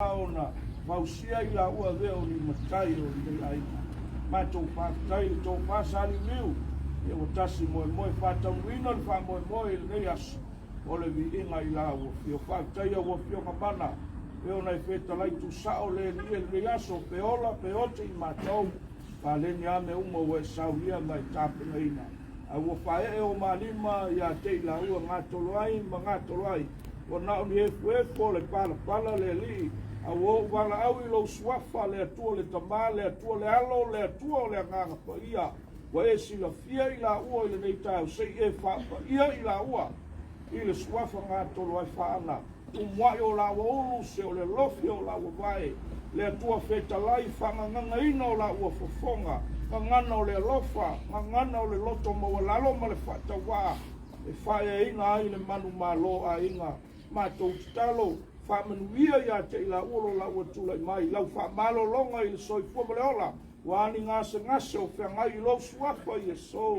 Ona fausia i laua avea o ni matai o lenei aiga. Matou faafetai i le tofa Saliuliu, ia ua tasi moemoe faataunuuina le faamoemoe i lenei aso o le viiga i la ua afio. Faafetai au afioga mana, pe ona e fetalai tusao le Alii i lenei aso, pe ola pe oti i matou, paleni a mea uma ua e saunia ma e tapenaina. A ua faaee o ma lima ia te i laua gatolo ai ma gatolo ai, Ua na o ni efuefu o le palapala le Alii, a ua ou valaau i lou Suafa, le Atua le Tama, le Atua le Alo, le Atua o le Agaga Paia, ua e silafia i laua i lenei taeao, se i e faapaia i laua i le Suafa gatolo ai faana, tumuai o laua ulu, se o le alofi o laua vae, le Atua fetalai, faagagagaina o laua fofoga, gagana o le alofa, gagana o le loto maualalo ma le faatauvaa, e faaeaina ai le manumalo aiga. Matou tatalo, faamanuia ia te i laua lo laua tulai mai, lau faamalologa i le soifua ma le ola, ua ni gasegase o feagai i lou suafa Iesu.